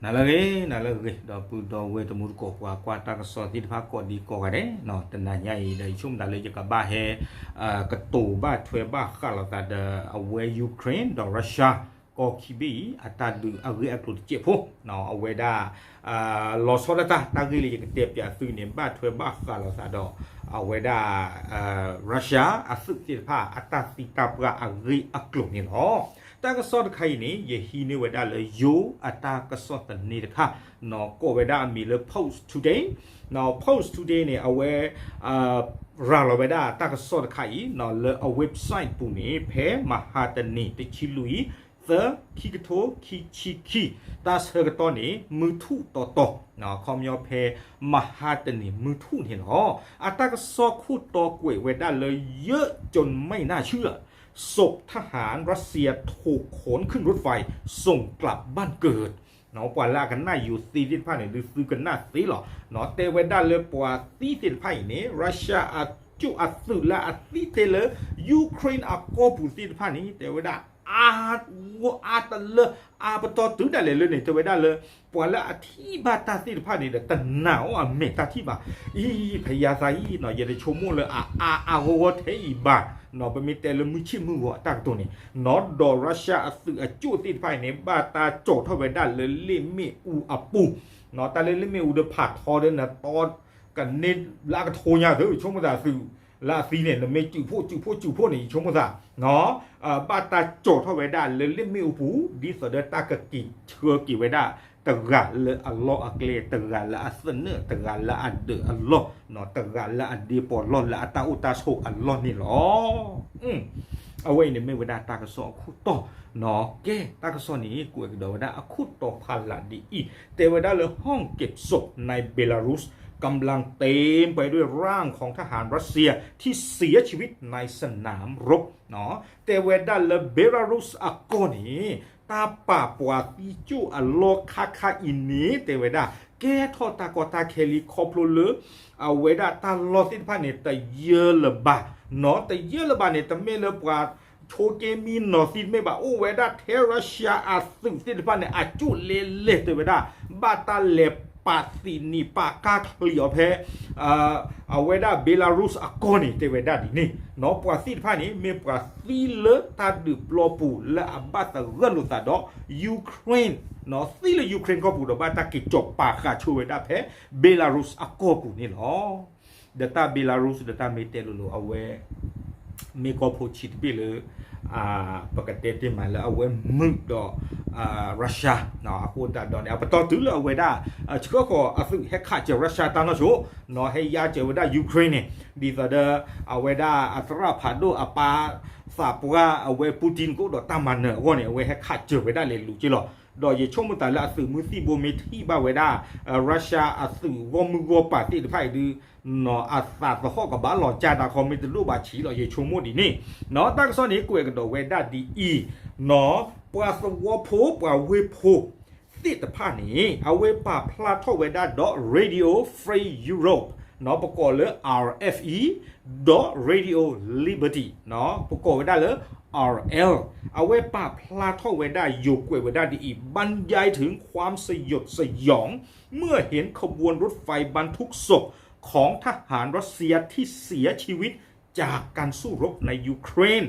နၤလၢအဂ့ၤ နၤလၢအဂ့ၤ ဒီပုၢ်ဒီဝဲၢ်တံၤသကိး ပှၤကွၢ်တၢ်ကစီၣ်သ့ၣ်တဖၣ်ကိးဒံကိးဂၤဒဲး တနၤညါအံၤဒီး ယဆိကမိၣ်သးလၢယကဘၣ်ဟဲ ကတိၤဘၣ်ထွဲဘၣ်ဃးလိာ်သးဒီး အဝဲ Ukraine ဒီး Russia ကီၢ်ခံဘ့ၣ်အံၤ အတၢ်ဒုးအဂ့ၢ်အကျိၤတစဲးဖိ အဝဲဒၣ် လီၤဆီဒၣ်တၢ် တၢ်ဂ့ၢ်လၢယကတဲပၠးသုန့ၣ် ဘၣ်ထွဲဘၣ်ဃးလိာ်သးဒီး အဝဲဒၣ် Russia အသုးသ့ၣ်တဖၣ် အတၢ်သံတၢ်ပှၢ်အဂ့ၢ်အကျိၤန့ၣ်လီၤ. တၢ်ကစီၣ်တခါအံၤန့ၣ် ယဟံးန့ၢ်ဝဲဒၣ်လၢ Yoe အတၢ်ကစီၣ်သန့တခါ ကိးဝဲဒၣ်အမံၤလၢ Post Today, Post Today န့ၣ် အဝဲ ရၤလီၤဝဲဒၣ်တၢ်ကစီၣ်တခါအံၤ လၢအ website ပူၤန့ၣ် ဖဲမဟါတနံၤ တဆံလွံၢ် သၢ ခံကထိခံဆံခံ တၢ်ဆၢကတီၢ်န့ၣ် မုၢ်ထူၣ်တီတီ ခီပညီဖဲ မဟါတနံၤမုၢ်ထူၣ်န့ၣ်လီၤ. အတၢ်ကစီၣ်ခိၣ်တီကွဲးဝဲဒၣ်လၢ เยอะจนไม่น่าเชื่อ ศพทหารรัสเซียถูกขนขึ้นรถไฟส่งกลับบ้านเกิด ပှၤလၢအကနၣ်ယိၤသ့သ့ၣ်တဖၣ်န့ၣ် ဒုးသုကနၣ်သ့လီၤ. တဲဝဲဒၣ်လၢပှၤသံသ့ၣ်တဖၣ်အံၤန့ၣ် Russia အကၠိၣ်အသုးလၢအသံထဲလၢ Ukraine အကီၢ်ပူၤသ့ၣ်တဖၣ်န့ၣ် တဲဝဲဒၣ် အါဂီၢ်အါတလၢ အါပတီၢ်တုၤဒၣ်လဲာ်လၢန့ၣ် တဲဝဲဒၣ်လၢ ပှၤလၢအထံၣ်ဘၣ်တၢ်သ့ၣ်တဖၣ်န့ၣ်ဒီး တနာ်အီၤအမဲာ်တၢ်ထံၣ်ဘၣ်. အံၤ ဖယါသးအံၤနီၤ ယတဆိကမိၣ်လၢအအါအါဂီၢ်ဂီၢ်ထဲအံၤဘၣ်နီၤ ပမ့ၢ်တဲလၢမုၢ်ဆ့ၣ်မုၢ်ဂီၤအတၢ်ကတိၤန့ၣ်နီၤ ဒီး Russia အသုးအကၠိၣ်သ့ၣ်တဖၣ်အံၤန့ၣ် ဘၣ်တၢ်ကၠီၣ်ထီၣ်ဝဲဒၣ်လၢလ့ၣ်မ့ၣ်အူအပူၤနီၤ တၢ်လၢလ့ၣ်မ့ၣ်အူဒီးဖးထီဒီးနတီ ကန့ၢ်လၢအကထိညါသု ဆိကမိၣ်သးသုးလၢအသံန့ၣ် နမ့ၢ်စုးဖှိၣ်စုးဖှိၣ်စုးဖှိၣ်န့ၣ် ယဆိကမိၣ်သး ဘၣ်တၢ်ကၠီၣ်ထီၣ်ဝဲဒၣ်လၢလ့ၣ်မ့ၣ်အူပူၤ ဒ်သိးဒီးတၢ်ကက့ၤဆှၢက့ၤဝဲဒၣ် တဂၤလၢအလီၢ်အကျဲ တဂၤလၢအသနၢၣ် တဂၤလၢအဒၢးအလီၢ် တဂၤလၢအဒ့ပီးလီၢ်လၢအတၢ်အိၣ်တၢ်ဆိးအလီၢ်န့ၣ်လီၤ. အဝဲအံၤန့ၣ်မ့ၢ်ဝဲဒၣ်တၢ်ကစီၣ်အခိၣ်တီနီၤ ကဲ တၢ်ကစီၣ်န့ၣ် ကွဲးကဒီးဝဲဒၣ်အခိၣ်တီဖးလၢ်ဒ်အံၤ တဲဝဲဒၣ်လၢ ห้องเก็บศพในเบลารุสกำลังเต็มไปด้วยร่างของทหารรัสเซียที่เสียชีวิตในสนามรบ တဲဝဲဒၣ်လၢ Belarus အကီၢ်န့ၣ် တၢ်ပာ်ပှၤသံကၠိၣ်အလီၢ်ခါခါအံၤန့ၣ် တဲဝဲဒၣ် ကဲထီၣ်တၢ်ကီတၢ်ခဲလံခီဖျိလၢ အဝဲဒၣ်တၢ်လီၢ်သ့ၣ်တဖၣ်န့ၣ် တယၢလၢၤဘၣ်နီၤ တယၢလၢၤဘၣ်န့ၣ် တမ့ၢ်လၢပှၤဆိက့မံနီၤသံတမ့ၢ်ဘၣ် အိၣ်ဝဲဒၣ်ထဲ Russia အသုးသ့ၣ်တဖၣ်န့ၣ် အကၠိၣ်လဲလဲၢ်တဲဝဲဒၣ် ဘၣ်တၢ်လဲၤပာ်သံးနံၤပာ်ကါချံးအီၤဖဲ အဝဲဒၣ် Belarus အကီၢ်န့ၣ် တဲဝဲဒၣ်ဒ်န့ၣ်နီၤ ပှၤသ့ၣ်တဖၣ်န့ၣ် မ့ၢ်ပှၤသံလၢတၢ်ဒုးပျီပူၤလၢအဘၣ်သဂၢၢ်လိာ်သးဒီး Ukraine နီၤ သံလၢ Ukraine ကီၢ်ပူၤဒီး ဘၣ်တၢ်က့ၤကၠီၤပာ်ဃာ်ဆိဝဲဒၣ်ဖဲ Belarus အကီၢ်ပူၤန့ၣ်လီၤ. ဒီးတၢ် Belarus ဒီးတၢ်မ့ၢ်တဲလိၤလိၤ အဝဲ မ့ၢ်ကီၢ်ဖိဆံးတဘ့ၣ်လၢ ပကတဲတ့ၢ်မးလၢအဝဲမုာ်ဒီး Russia အဃိသတးဒီးန့ၣ် အပတီၢ်တုၤလၢအဝဲဒၣ် ဆှၢဃီၤအသုးဟဲခးစၢၤ Russia တၢ်နီၢ်ဆိနီၤ ဟဲယါစၢၤဝဲဒၣ် Ukraine န့ၣ် ဒ်သိးဒီး အဝဲဒၣ်အသရၣ်ဖးဒိၣ်အပၢ် သးပှၢ်အဝဲ Putin ကအိၣ်ဒီးတၢ်မၤနၢၤအဂီၢ်န့ၣ် အဝဲဟဲခးစၢၤဝဲဒၣ်လဲၤလူၤက့လီၤ. ဒီးယဆိကမိၣ်သးလၢအသုးမုၢ်သံၣ်ဘိမ့ၢ်ထံၣ်ဘၣ်ဝဲဒၣ် Russia အသုးဂီၢ်မုၢ်ဂီၢ်ပၤသ့ၣ်တဖၣ်အံၤဒုး နီၤ အသးသဟီၣ်ကဘၣ်လီၤကၢ်တၢ်ခီမ့ၢ်တဒိၣ်ဘၣ်ဆံးလီၤ ယဆိကမိၣ်ဒ်န့ၣ်နီၤ တၢ်ကစီၣ်န့ၣ် ကွဲးကဒီးဝဲဒၣ်ဒ်အံၤနီၤ ပှၤသဝီဖိ ပှၤဝ့ၢ်ဖိသ့ၣ်တဖၣ်န့ၣ် အဝဲပာ်ဖျါထီၣ်ဝဲဒၣ်ဒီး Radio Free Europe နီၤ ပကိးလၢ R F E ဒီး Radio Liberty နီၤ ပကိးဝဲဒၣ်လၢ R L အဝဲပာ်ဖျါထီၣ်ဝဲဒၣ် ယိၤကွဲးဝဲဒၣ်ဒ်အံၤ บรรยายถึงความสยดสยองเมื่อเห็นขบวนรถไฟบรรทุกศพของทหารรัสเซียที่เสียชีวิตจากการสู้รบในยูเครน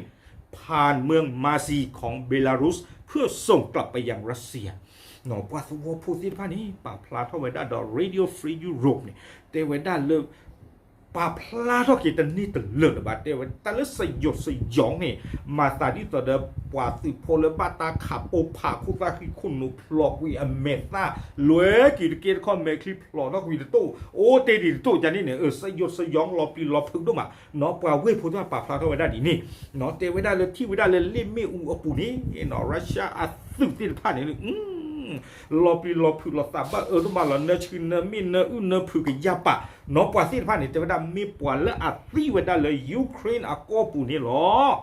ผ่านเมืองมาซีของเบลารุสเพื่อส่งกลับไปยังรัสเซีย ပှၤသဝီဖိသ့ၣ်တဖၣ်န့ၣ် ပာ်ဖျါထီၣ်ဝဲဒၣ်ဒီး Radio Free Europe န့ၣ် တဲဝဲဒၣ်လၢ ပာ်ဖျါထီၣ်က့ၤတန့ၢ်တလၢာ်လၢၤဘၣ် တဲဝဲတၢ်လၢ စယိးစယီၤ န့ၣ် မၤသးဒ်သိးဒီး ပှၤသုးဖိလၢဘၣ်တၢ်ခးပိၢ်ဖးခိၣ်သၣ်ဃံခိၣ်နူာ်ဖျိးကွံာ်အမဲာ်သၣ် လွဲက့ၤတက့တခီ မဲာ်ချံဖျိးထီၣ်ကွံာ်တတိၢ် အိၣ်တ့ၢ်ဒံးတတိၢ် ကန့ၣ်န့ၣ် စယိးစယီၤ လီၤပျံၤလီၤဖုးဒိၣ်မး နီၤ ပှၤဝ့ၢ်ဖိသ့ၣ်တဖၣ်ပာ်ဖျါထီၣ်ဝဲဒၣ်ဒ်န့ၣ် နီၤ တဲဝဲဒၣ်လၢထံၣ်ဝဲဒၣ်လၢလ့ၣ်မ့ၣ်အူအပူၤန့ၣ် နီၤ Russia အသုးသ့ၣ်တဖၣ်န့ၣ် လီၤပျံၤလီၤဖုးလီၤသးဘၣ်အၢတဘၣ်လီၤ နၢဆှုနၢမ့ၣ်နၢအုၣ်နၢဖုးကယၢ်ပာ် နီၤ ပှၤသ့ၣ်တဖၣ်န့ၣ် တဲဝဲဒၣ်မ့ၢ်ပှၤလၢအသံဝဲဒၣ်လၢ Ukraine အကီၢ်ပူၤန့ၣ်လီၤ.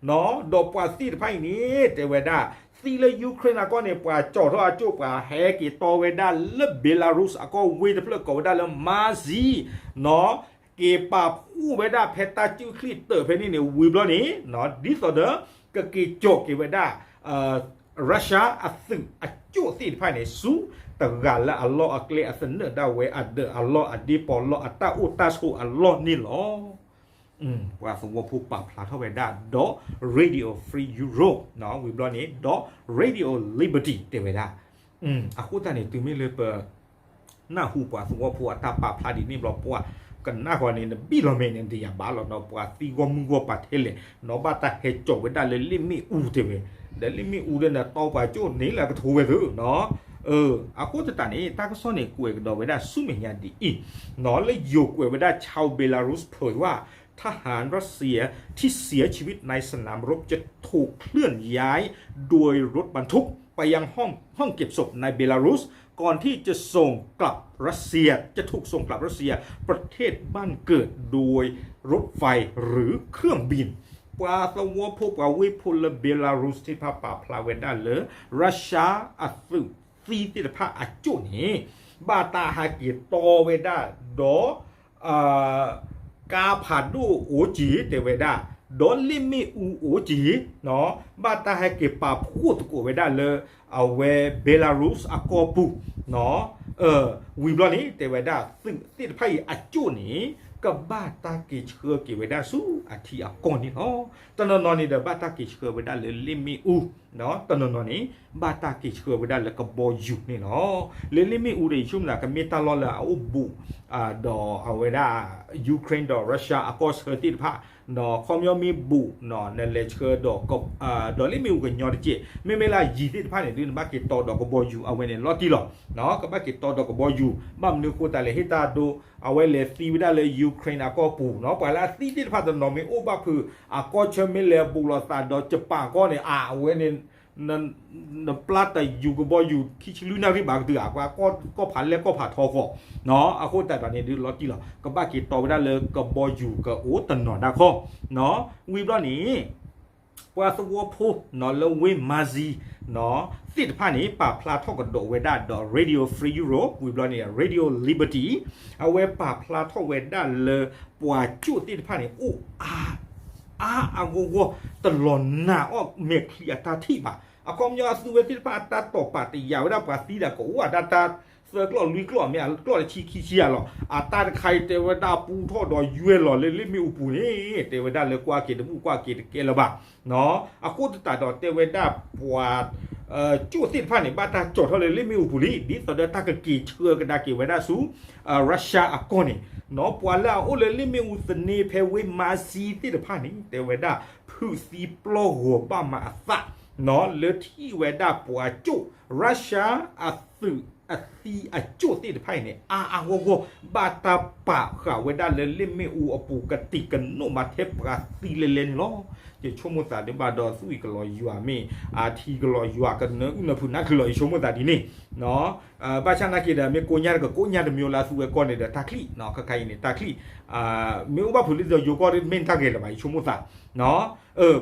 နီၤ ဒီးပှၤသ့ၣ်တဖၣ်အံၤန့ၣ် တဲဝဲဒၣ် သံလၢ Ukraine အကီၢ်န့ၣ် ပှၤကၠီၣ်ထီၣ်အကၠိၣ် ပှၤဟဲက့ၤတီဝဲဒၣ်လၢ Belarus အကီၢ်ဝ့ၢ်တဖျၢၣ်ကိးဝဲဒၣ်လၢ Mazi နီၤ က့ၤပာ်ဖှိၣ်ဝဲဒၣ်ဖဲတၢ်စုၣ်ချံၣ်တၢးဖဲန့ၣ်န့ၣ် ဝံၤဘျီန့ၣ် နီၤ ဒ်သိးဒီး ကက့ၤကၠီၣ်က့ၤဝဲဒၣ် Russia အသုးအကၠိၣ်သ့ၣ်တဖၣ်န့ၣ် ဆူ တဂၤလၢအလီၢ်အကျဲအသနၢၣ်ဒၣ်ဝဲအဒၢးအလီၢ်အဒ့ပီၣ်လီၢ်အတၢ်အိၣ်တၢ်ဆိးအလီၢ်န့ၣ်လီၤ. ပှၤသဝီဖိပာ်ဖျါထီၣ်ဝဲဒၣ်ဒီး Radio Free Europe ဝံၤဘျီန့ၣ် ဒီး Radio Liberty တဲဝဲဒၣ်. အဃိသတးန့ၣ် တုၤမ့ၢ်လၢပ နၢ်ဟူပှၤသဝီဖိအတၢ်ပာ်ဖျါဒ်န့ၣ်ဘျီ ပှၤကနၣ်ဃီန့ၣ် နဘံၣ်လီၤမဲာ်န့ၣ် တယာ်ဘၣ်လီၤနီၤ ပှၤသံဂီၢ်မုၢ်ဂီၢ်ပၤထဲလဲၣ်နီၤ ဘၣ်တၢ်ဟဲကၠီၤဝဲဒၣ်လၢလ့ၣ်မ့ၣ်အူတဲဝဲ, ဒီးလ့ၣ်မ့ၣ်အူဒီးနတီပှၤကၠိၣ်န့ၣ်လၢအကထိဝဲသၢနီၤ. အဃိသတးန့ၣ် တၢ်ကစီၣ်န့ၣ် ကွဲးကဒီးဝဲဒၣ်ဆူမဲာ်ညါဒ်အံၤနီၤ လၢယိၤကွဲးဝဲဒၣ် ชาวเบลารุสเผยว่า ทหารรัสเซียที่เสียชีวิตในสนามรบจะถูกเคลื่อนย้ายโดยรถไฟหรือเครื่องบิน ไปยังห้องห้องเก็บศพในเบลารุส ก่อนที่จะส่งกลับรัสเซีย จะถูกส่งกลับรัสเซีย ประเทศบ้านเกิดโดยรถไฟหรือเครื่องบิน ပှၤသဝီဖိပှၤဝ့ၢ်ဖိလၢ Belarus သ့ၣ်တဖၣ်ပာ်ဖျါဝဲဒၣ်လၢ Russia အသုးသံသ့ၣ်တဖၣ်အကၠိၣ်န့ၣ် ဘၣ်တၢ်ဟဲက့ၤတီဝဲဒၣ်ဒီး ကါဖးဒိၣ်အိၣ်က့ၤတဲဝဲဒၣ်, ဒီးလ့ၣ်မ့ၣ်အူအိၣ်က့ၤ, ဘၣ်တၢ်ဟဲက့ၤပာ်ဖှိၣ်သကိးဝဲဒၣ်လၢ အဝဲ Belarus အကီၢ်ပူၤ, ဝံၤဘျီန့ၣ် တဲဝဲဒၣ်သုးသ့ၣ်တဖၣ်အံၤအကၠိၣ်န့ၣ် ကဘၣ်တၢ်က့ၤဆှၢက့ၤဝဲဒၣ်ဆူအထံအကီၢ်န့ၣ်လီၤ. တနီၤနီၤန့ၣ်ဒီးဘၣ်တၢ်က့ၤဆှၢဝဲဒၣ်လၢလ့ၣ်မ့ၣ်အူ, တနီၤနီၤန့ၣ် ဘၣ်တၢ်က့ၤဆှၢဝဲဒၣ်လၢကဘီယူၤန့ၣ်လီၤ. လၢလ့ၣ်မ့ၣ်အူဒီး ယဆိကမိၣ်သး ကမ့ၢ်တၢ်လီၢ်လၢအအိၣ်ဘူး ဒီးအဝဲဒၣ် Ukraine ဒီး Russia အကီၢ်ဆၢသ့ၣ်တဖၣ်, ခီပညီမ့ၢ်ဘူး နလဲၤဆှၢဒီး ဒီးလ့ၣ်မ့ၣ်အူကညီတက့ၢ်, မ့မ့ၢ်လၢအယံၤသ့ၣ်တဖၣ်န့ၣ် ဒုးနဘၣ်က့ၤတီဒီးကဘီယူၤအဝဲန့ၣ်လီၤတံၢ်လီၤ. ကဘၣ်က့ၤတီဒီးကဘီယူၤ ဘၣ်မနုၤအဃိသတးလဲၣ် ဟ့ၣ်တၢ်ဒိ အဝဲလဲၤသံဝဲဒၣ်လၢ Ukraine အကီၢ်ပူၤနီၤ, ပှၤလၢအသံသ့ၣ်တဖၣ်တနီၤမ့ၢ်အိၣ်ဘၣ်ဖုး အကီၢ်ဆၢမ့ၢ်လဲၤဘူးလိာ်သးဒီး Japan ကီၢ်န့ၣ် အဝဲန့ၣ် နပျၢ်တယူၤကဘီယူၤခံဆံလွံၢ်နၣ်ရံၣ်ဘၣ်ကတုၤ အကွၢ်ကီၢ်ဖးလဲၢ်ကီၢ်ဖးထီဃီ, အဃိသတးဒီးန့ၣ်ဒုးလီၤတံၢ်လီၤ ကဘၣ်က့ၤတီဝဲဒၣ်လၢကဘီယူၤကအိၣ်တနီၤဒၣ်ခီ, ဝံၤဘျီန့ၣ် ပှၤသဝီဖိနီၤလၢဝ့ၢ်မၤစံနီၤ သ့ၣ်တဖၣ်န့ၣ် ပာ်ဖျါထီၣ်ကဒီးဝဲဒၣ်ဒီး Radio Free Europe ဝံၤဘျီန့ၣ် Radio Liberty အဝဲပာ်ဖျါထီၣ်ဝဲဒၣ်လၢ ပှၤကၠိၣ်သ့ၣ်တဖၣ်န့ၣ် အိၣ်အါ အါအါဂီၢ်ဂီၢ် တလီၤနာ်အီၣ်မဲာ်ချံအတၢ်ထံၣ်ဘၣ်. အခီပညီအသုးဝဲသ့ၣ်တဖၣ်အတၢ်တိာ်ပာ်တယာ်ဝဲဒၣ် ပှၤသံဒၣ်ကအိၣ်အတၢ်တၢ် သၢကျီၢ်လွံၢ်ကျီၢ် မ့ၢ်အကျီၢ်တဆံခံဆံဧါလီၤ. အတၢ်တခါအံၤတဲဝဲဒၣ်ပူထီၣ်ဒီးယွဲၢ်လီၤလၢလ့ၣ်မ့ၣ်အူပူၤန့ၣ် တဲဝဲဒၣ်လၢကွၢ်က့ၤတဘူၣ်ကွၢ်က့ၤတကဲလၢၤဘၣ်. အဃိသတးဒီးတဲဝဲဒၣ်ပှၤ ကၠိၣ်သ့ၣ်တဖၣ်န့ၣ် ဘၣ်တၢ်ကၠီၣ်ထီၣ်လၢလ့ၣ်မ့ၣ်အူပူၤလံ ဒ်သိးဒီးတၢ်ကက့ၤဆှၢကဒါက့ၤဝဲဒၣ်ဆူ Russia အကီၢ်န့ၣ်နီၤ. ပှၤလၢအအိၣ်လၢလ့ၣ်မ့ၣ်အူသန့ဖဲဝ့ၢ်မၤစံသ့ၣ်တဖၣ်န့ၣ် တဲဝဲဒၣ် ဖုးသံပျီဂီၤဘၣ်မးအသးနီၤ လၢထံၣ်ဝဲဒၣ်ပှၤကၠိၣ် Russia အသုးအသံအကၠိၣ်သ့ၣ်တဖၣ်အံၤန့ၣ် အါအါဂီၢ်ဂီၢ် ဘၣ်တၢ်ပာ်ဃာ်ဝဲဒၣ်လၢလ့ၣ်မ့ၣ်အူအပူၤကတံၤကနိးမးထဲပှၤသံလဲၤလဲၤန့ၣ်လီၤ. ယဆိကမိၣ်သးဒ်ဘၣ်ဒီးသူၣ်အံၤကလီၤယွၤမ့ၢ် အထံကလီၤယွၤကနၢအုၣ်နၢဖုးနၢ်ချုးလီၤ ယဆိကမိၣ်သးဒ်န့ၣ် ဘၣ်ဆၣ်နာ်က့ဒီး မ့ၢ်ကိးညါတကကိးညါတမံၤလၢအသူဝဲကီၢ်န့ၣ်ဒီးတၢ်ချံၣ်နီၤ ခဲခါအံၤန့ၣ် တၢ်ချံၣ် မ့ၢ်အိၣ်ဘၣ်ဖုးလံဒီးယိၤကီၢ်မ့ၢ်တၢ်ဂဲၤလၢၤဘၣ် ယဆိကမိၣ်သး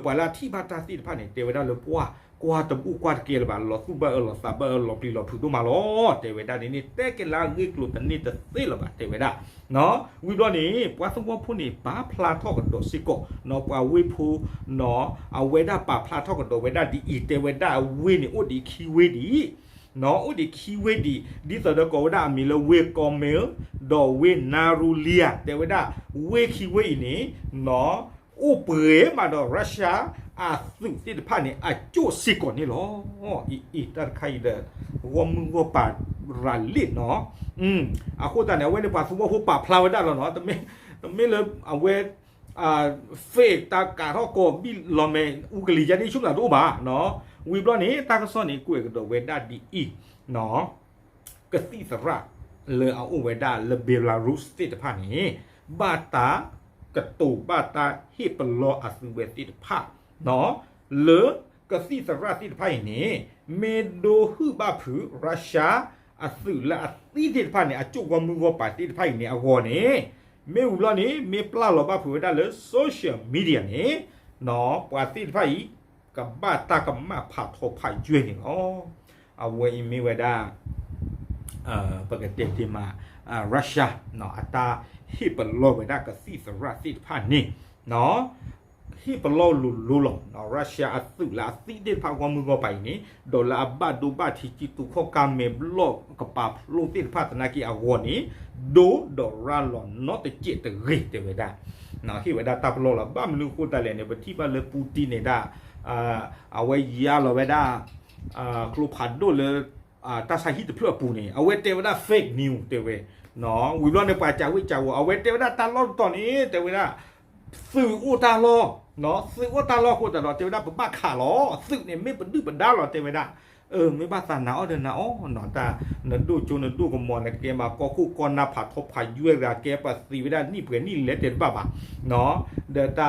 ပှၤလၢအထံၣ်ဘၣ်တၢ်သ့ၣ်တဖၣ်န့ၣ် တဲဝဲဒၣ်လၢပှၤ ကွၢ်တဘူၣ်ကွၢ်တကဲလၢၤဘၣ် လီၤသူၣ်ဘၣ်အၢလီၤသးဘၣ်အၢလီၤပျံၤလီၤဖုးဒိၣ်မးလီၤ တဲဝဲဒၣ်န့ၣ်န့ၣ် တဲက့ၤလၢအဂ့ၢ်ကျိၤတန့ၢ်တသ့လၢၤဘၣ် တဲဝဲဒၣ် ဝံၤဘျီန့ၣ် ပှၤသဝီဖိန့ၣ် ပာ်ဖျါထီၣ်ကဒီးစ့ၢ်ကီးနီၤ ပှၤဝ့ၢ်ဖိနီၤ အဝဲဒၣ်ပာ်ဖျါထီၣ်ကဒီးဝဲဒၣ်ဒ်အံၤ တဲဝဲဒၣ်ဝ့ၢ်န့ၣ်အိၣ်ဒံးခံဝ့ၢ်ဒံး နီၤ အိၣ်ဒံးခံဝ့ၢ်ဒံး ဒ်သိးဒီးကိးဝဲဒၣ်အမံၤလၢဝ့ၢ်ကီၢ်မဲၢ် ဒီးဝ့ၢ်နၤရူလံယၤ တဲဝဲဒၣ် ဝ့ၢ်ခံဝ့ၢ်အံၤန့ၣ် နီၤ အိၣ်ပှဲၤမးဒီး Russia အသုးသ့ၣ်တဖၣ်န့ၣ် အကၠိၣ်စ့ၢ်ကီးန့ၣ်လီၤ. အံၤ အံၤ တၢ်တခါအံၤဒီး ဂီၢ်မုၢ်ဂီၢ်ပၤရၤလ့ၣ်နီၤ အဃိသတးန့ၣ် အဝဲန့ၣ်ပှၤသဝီဖိပာ်ဖျါဝဲဒၣ်လီၤနီၤ တမ့ၢ်လၢအဝဲ fake တၢ်ကးထီၣ်ကီးဘံၣ်လီၤမဲာ်အူကလံၤယါန့ၣ် ဆိကမိၣ်သးတအိၣ်ဘၣ်နီၤ ဝံၤဘျီန့ၣ် တၢ်ကစီၣ်န့ၣ်ကွဲးကဒီးဝဲဒၣ်ဒ်အံၤ ကသံၣ်သရၣ်လၢအအိၣ်ဝဲဒၣ်လၢ Belarus သ့ၣ်တဖၣ်န့ၣ် ဘၣ်တၢ်ကတိၤဘၣ်တၢ်ဟ့ၣ်ပလီၢ်အသုဝဲသ့ၣ်တဖၣ် လၢကသံၣ်သရၣ်သ့ၣ်တဖၣ်အံၤန့ၣ် မ့ၢ်ဒိဟုၣ်ဘၣ်ဖုး Russia အသုးလၢအသံသ့ၣ်တဖၣ်န့ၣ် အကၠိၣ်ဂီၢ်မုၢ်ဂီၢ်ပၤသ့ၣ်တဖၣ်အံၤန့ၣ်အဂီၢ်န့ၣ် မ့ၢ်ဝံၤဘျီန့ၣ် မ့ၢ်ပျၢ်လီၤဘၣ်ဖုးဝဲဒၣ်လၢ social media န့ၣ် ပှၤသ့ၣ်တဖၣ်အံၤ ကဘၣ်တၢ်ကမၣ်ဖးထီဖးယွဲၢ်န့ၣ်လီၤ. အဝဲအံၤမ့ၢ်ဝဲဒၣ် ပကတဲတ့ၢ်မး Russia အတၢ်ဟ့ၣ်ပလီၢ်ဝဲဒၣ်ကသံၣ်သရၣ်သ့ၣ်တဖၣ်န့ၣ် ဟ့ၣ်ပလီၢ်လိၤလိၤလီၤ Russia အသုးလၢအသံသ့ၣ်တဖၣ်ဂီၢ်မုၢ်ဂီၢ်ပၤအံၤန့ၣ် ဒီးလၢအဘၣ်ဒိဘၣ်ထံး ကံသူၣ်ခီၣ်ကါမဲာ်ဘျီၣ်ကပာ်ဖျိသ့ၣ်တဖၣ်သနာ်က့အဂီၢ်န့ၣ် ဒိၣ်ဒီးရၤလီၤနီတစဲးတဂ့ၤ တဲဝဲဒၣ်. ဟ့ၣ်ဝဲဒၣ်တၢ်ပလီၢ်လီၤ. ဘၣ်မနုၤအဃိသတးလဲၣ်န့ၣ် ပထံၣ်ဘၣ်လၢ Putin န့ၣ်ဒၣ် အဝဲယါလီၤဝဲဒၣ် ကျိဖးဒိၣ်လၢ တၢ်ဆါဟံၣ်တဖျၢၣ်အပူၤန့ၣ် အဝဲတဲဝဲဒၣ် fake news တဲဝဲ ဝံၤဘျီန့ၣ် ပှၤစံးဝဲစံးဝဲ အဝဲတဲဝဲဒၣ်တၢ်လီၢ်တတီၤန့ၣ် တဲဝဲဒၣ် သုးအိၣ်တၢ်လီၢ်, သုးအိၣ်တၢ်လီၢ်အဃိသတးဒီး တဲဝဲဒၣ်ပဘၣ်ခးလီၤ, သုးန့ၣ်မ့ၢ်ပဒုၣ်ပဒါလီၤ တဲဝဲဒၣ်. အၢ မ့ၢ်ဘၣ်သးနာ်အီၣ်ဒီးနာ်အီၣ်နီၤ တၢ် နဒိၣ်ကၠိနဒိၣ်ကမီၤ နကဲမၤကီၢ်ခိၣ်ကီၢ်နၢ်ဖးထီဖးယွဲၢ်ဂၤ ကဲပှၤသံဝဲဒၣ်နံၣ်ပှဲၤနံၣ်လဲၤတဲတဘၣ်ဘၣ် ဒီးတၢ်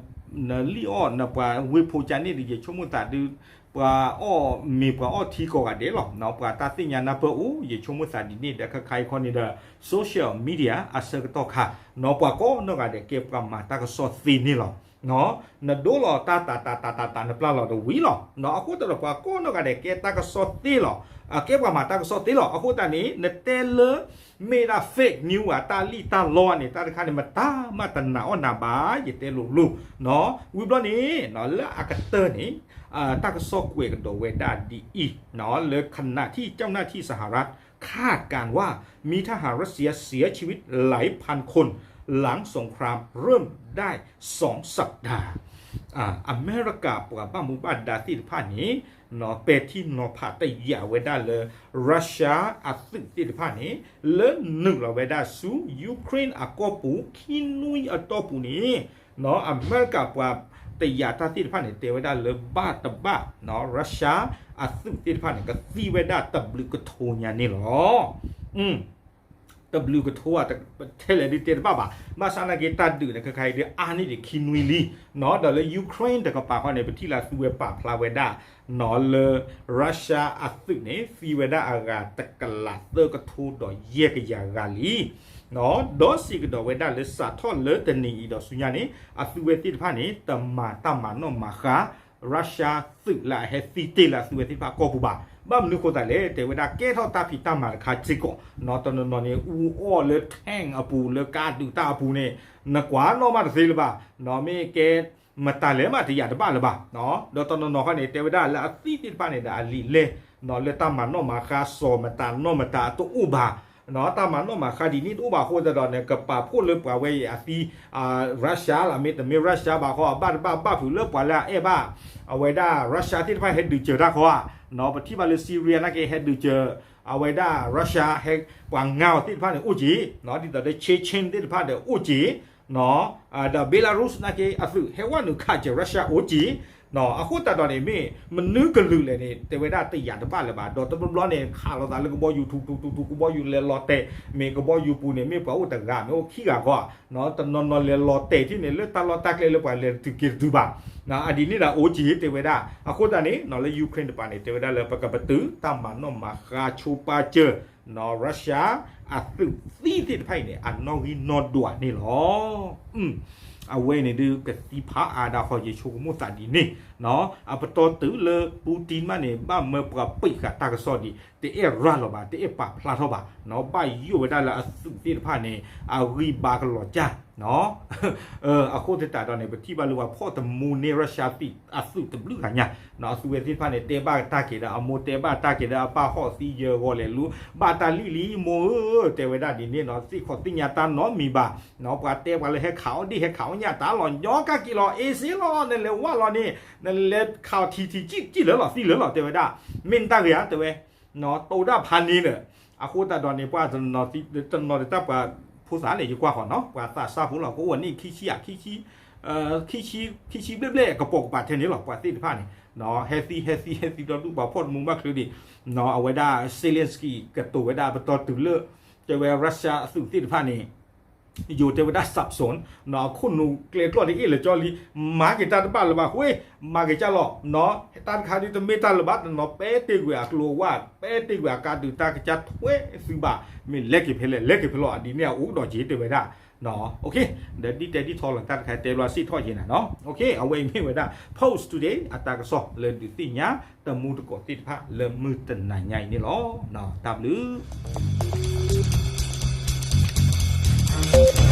နလံၣ်အီၣ်နပှၤဝ့ၢ်ဖိကါန့ၣ်ဒီး ယဆိကမိၣ်သးဒုး ပှၤအီၣ်မ့ၤပှၤအီၣ်ထံကိးဂၤဒဲးလီၤ. ပှၤတၢ်သ့ၣ်ညါနၢ်ပၢၢ်အိၣ် ယဆိကမိၣ်သးဒ်န့ၣ်ဒီး ခဲခါအံၤခီန့ၣ်ဒီး social media အဆၢကတီၢ်ခါ ပှၤကိးနီၢ်ဂၤဒဲးကဲပှၤမၤတၢ်ကစီၣ်သ့န့ၣ်လီၤ. နဒိလီၤတၢ်တးတးတးတးတး နပျၢ်လီၤတဝံၤလီၤ. အဃိသတးဒီး ပှၤကိးနီၢ်ဂၤဒဲးကဲတၢ်ကစီၣ်သ့လီၤ. ကဲပှၤမၤတၢ်ကစီၣ်သ့လီၤ. အဃိသတးန့ၣ် နတဲလၢ မ့ၢ်ဒၣ် fake news ဧါ တၢ်လံၣ်တၢ်လီန့ၣ် တၢ်တခါန့ၣ် မတၤမးတနာ်အီၣ်နၤဘၣ် ယတဲလိၤလိၤ. ဝံၤဘျီန့ၣ် လၢအကတၢၢ်န့ၣ် တၢ်ကစီၣ်ကွဲးကဒီးဝဲဒၣ်ဒ်အံၤ လၢ ขณะที่เจ้าหน้าที่สหรัฐคาดการณ์ว่ามีทหารรัสเซียเสียชีวิตหลายพันคนหลังสงครามเริ่มได้สองสัปดาห์ အမဲရကၤပှၤဘၣ်မူဘၣ်ဒါသ့ၣ်တဖၣ်န့ၣ် ပဲာ်ထံနီၤဖးတယာ်ဝဲဒၣ်လၢ Russia အသုးသ့ၣ်တဖၣ်န့ၣ် လၢနုာ်လီၤဝဲဒၣ်ဆူ Ukraine အကီၢ်ပူၤ ခံနွံအတီၢ်ပူၤန့ၣ် အမဲရကၤပှၤတယာ်တၢ်သ့ၣ်တဖၣ်န့ၣ် တဲဝဲဒၣ်လၢဘၣ်တဘၣ် Russia အသုးသ့ၣ်တဖၣ်န့ၣ် ကသံဝဲဒၣ်တဘျုးကထိညါန့ၣ်လီၤ. တဘျုးကထိဧါ ထဲလဲၣ်ဒုးတဲတဘၣ်ဘၣ်. ဘၣ်ဆၣ်နာ်က့တၢ်ဒုးန့ၣ် ခဲခါအံၤဒုး အါန့ၢ်ဒံးခံနွံလံ. ဒီးလၢ Ukraine တကပၤဃီန့ၣ် ပထံၣ်လၢအသုဝဲပာ်ဖျါဝဲဒၣ် လၢ Russia အသုးန့ၣ် သံဝဲဒၣ်အဂၤတကလးသၢကထိဒီးယဲၢ်ကယၤဂၤလံ. ဒီးစံးကဒီးဝဲဒၣ်လၢစးထီၣ်လၢတနံၤအံၤဒီးဆူညါန့ၣ် အသုဝဲသ့ၣ်တဖၣ်န့ၣ် တမၤတၢ်မၤနီၣ်မၤဃါ Russia သုးလၢအဟဲသံတ့ၢ်လၢအသုဝဲသ့ၣ်တဖၣ်ကီၢ်ပူၤဘၣ်. ဘၣ်မနုၤဃိသတးလဲၣ် တဲဝဲဒၣ်ကဲထီၣ်တၢ်ဖံးတၢ်မၤတခါစ့ၢ်ကီး တနီၤနီၤန့ၣ် အူအီၣ်လၢ tank အပူၤ လၢကါဒုးတၢ်အပူၤန့ၣ် နကွၢ်နီၣ်မးတသ့လၢၤဘၣ်. မ့ၢ်ကဲ မတၤလဲၣ်မးတယာ်တဘၣ်လၢၤဘၣ်. ဒီးတနီၤနီၤခီန့ၣ် တဲဝဲဒၣ်လၢအသံသ့ၣ်တဖၣ်န့ၣ်ဒီးအလံာ်လဲၢ် လၢတၢ်မၤနီၣ်မၤဃါ စီၤမတၤနီၢ်မတၤတအိၣ်ဘၣ်. တၢ်မၤနီၣ်မၤဃါဒ်န့ၣ်တအိၣ်ဘၣ်အဃိသတးဒီးန့ၣ် ကပာ်ဖှိၣ်လၢပှၤဝဲအံၤအသံ Russia လီၤ. မ့တမ့ၢ် Russia ဘၣ်ဃီ အဘၣ်တဘၣ်ဘၣ်ဖုးလၢပှၤလၢအအဲၣ်ဘၣ် အဝဲဒၣ် Russia သ့ၣ်တဖၣ်ဟဲဒုးစၢၤတၢ်ဃီဧါ. ပထံၣ်ဘၣ်လၢ Syria နာ်က့ဟဲဒုးစၢၤ အဝဲဒၣ် Russia ဟဲပှၤငါအီၤသ့ၣ်တဖၣ်န့ၣ်အိၣ်က့ၤ ဒ်သိးဒီး Chechen သ့ၣ်တဖၣ်ဒီးအိၣ်က့ၤ ဒီး Belarus နာ်က့အသုးဟဲဝဲနုာ်ခးစၢၤ Russia အိၣ်က့ၤ အဃိသတးဒီးန့ၣ် မ့ၢ်မနုၤကလုာ်လဲၣ်န့ၣ် တဲဝဲဒၣ်တယာ်တဘၣ်လၢၤဘၣ်. ဒီးတဘျီဘျီန့ၣ် ခးလိာ်သးလၢကဘီယူၤ ထူထူထူထူ ကဘီယူၤလဲၤလီၤတဲာ် မ့ၢ်ကဘီယူၤပူၤန့ၣ် မ့ၢ်ပှၤအိၣ်တဂၤ မ့ၢ်အိၣ်ခံဂၤဃီ တနီၤနီၤလဲၤလီၤတဲာ်ထံၣ်န့ၣ် လၢတၢ်လီၢ်တၢ်ကျဲလၢပှၤလဲၤတုၤက့ၤတတုၤဘၣ်. အဒ်န့ၣ်ဒီးအိၣ်က့ၤတဲဝဲဒၣ်. အဃိသတးန့ၣ် လၢ Ukraine တပၤန့ၣ် တဲဝဲဒၣ်လၢပကပတုာ်တၢ်မၤနီၣ်မၤဃါဆိပာ်စၢၤ Russia အသုးသံသ့ၣ်တဖၣ်အံၤန့ၣ် အနီၣ်ဂံၢ်နီၣ်ဒွးန့ၣ်လီၤ. အဝဲန့ၣ်ဒုးကသံဖးအါဒၣ်ဃီ ယဆိကမိၣ်သးဒ်န့ၣ် အပတီၢ်တုၤလၢ Putin မးန့ၣ် ဘၣ်မၢပှၤပံာ်ဃာ်တၢ်ကစီၣ်ဒံး တအဲၣ်ရၤလီၤဘၣ် တအဲၣ်ပာ်ဖျါထီၣ်ဘၣ် ဘၣ်ယိၣ်ဝဲဒၣ်လၢအသုးသ့ၣ်တဖၣ်န့ၣ် အဂံၢ်ဘါကလီၤကၢ် အဃိသတးဒီးန့ၣ် ပထံၣ်ဘၣ်လၢပှၤဖီၣ်တမူန့ၢ် Russia အသုးတဘျုးဂၤညါ အသုးဝဲသ့ၣ်တဖၣ်န့ၣ် တဲဘၣ်တၢ်က့ၤဒီးအမိၢ် တဲဘၣ်တၢ်က့ၤဒီးအပၢ် ဟီၣ်သံယၢၤဂီၤလဲၤလူ ဘၣ်တၢ်လံၣ်လံ မိၢ်ဧၢ တဲဝဲဒၣ်ဒ်န့ၣ်နီၤ သ့ၣ်ခီၣ်သ့ၣ်ညါတၢ်နီတမံၤဘၣ် ပှၤတဲပှၤလၢဟဲခးအီၣ်ဒ့ၣ် ဟဲခးအီၣ်ညၣ်တၢ်လီၤ ညီကက့ၤလီၤ အ့စ့လီၤ နလဲၤဝၢ်လီၤန့ၣ် နလဲၤခးအီၣ်ထံထံ ကံၣ်လၢလီၤ သံလၢလီၤ တဲဝဲဒၣ် မ့ၢ်နတၢ်ဂ့ၤဧါ တဲဝဲ တိၤဒၣ်ဖးန့ၣ်ဒီး အဃိသတးဒီးန့ၣ် ပှၤတနီၤတနီၤတၢ်ပှၤဖိသၣ်န့ၣ် ယကွၢ်ဃီနီၤ ပှၤသးစၢ်ဖိလီၤ ကအိၣ်န့ၣ် ခံဆံ ခံဆံဘျဲၣ်ဘျဲၣ် ကပိာ်ကပၤထဲန့ၣ်လီၤ ပှၤသ့ၣ်တဖၣ်န့ၣ် ဟဲသံ ဟဲသံ ဟဲသံဒီဒူၣ် ပှၤဖီၣ်တမူဘၣ်ချုးဒံး အဝဲဒၣ် Zelensky ကတိၤဝဲဒၣ်ပတီၢ်တုၤလၢ တဲဝဲ Russia အသုးသ့ၣ်တဖၣ်န့ၣ် ယိၤတဲဝဲဒၣ် စးစူၣ် အခိၣ်နူာ်ကျဲကျီၢ်ဒ်အ့ၣ်လၢကၠီလံ မၤက့ၤတၢ်တဘၣ်လၢၤဘၣ် ဃ့ မၤက့ၤကၢ်လီၤ တၢ်တခါဒ်တမ့ၢ်တၢ်လၢၤဘၣ် တနီၤပဲတ့ၢ်ကွံာ်အကျိၤအဝါ ပဲတ့ၢ်ကွံာ်အကါဒုးတၢ်ကစၢ်ထွဲသုဘၣ် မ့ၢ်လဲၤက့ၤဖဲလဲၣ် လဲၤက့ၤဖဲလီၤ ဒ်န့ၣ်အအိၣ်ဒီးက့ၤတဲဝဲဒၣ် ဒီးဒ်တဲဒ်ထီလီၤ တၢ်တခါတဲဘျီစ့ၣ်ထီၣ်က့ၤနၤနီၤ အဝဲအံၤမ့ၢ်ဝဲဒၣ် Post Today အတၢ်ကစီၣ်လၢဒုးသ့ၣ်ညါ တမူတကိးသ့ၣ်တဖၣ်လၢမုၢ်တနၤညါအံၤန့ၣ်လီၤ. တၢ်ဘျုး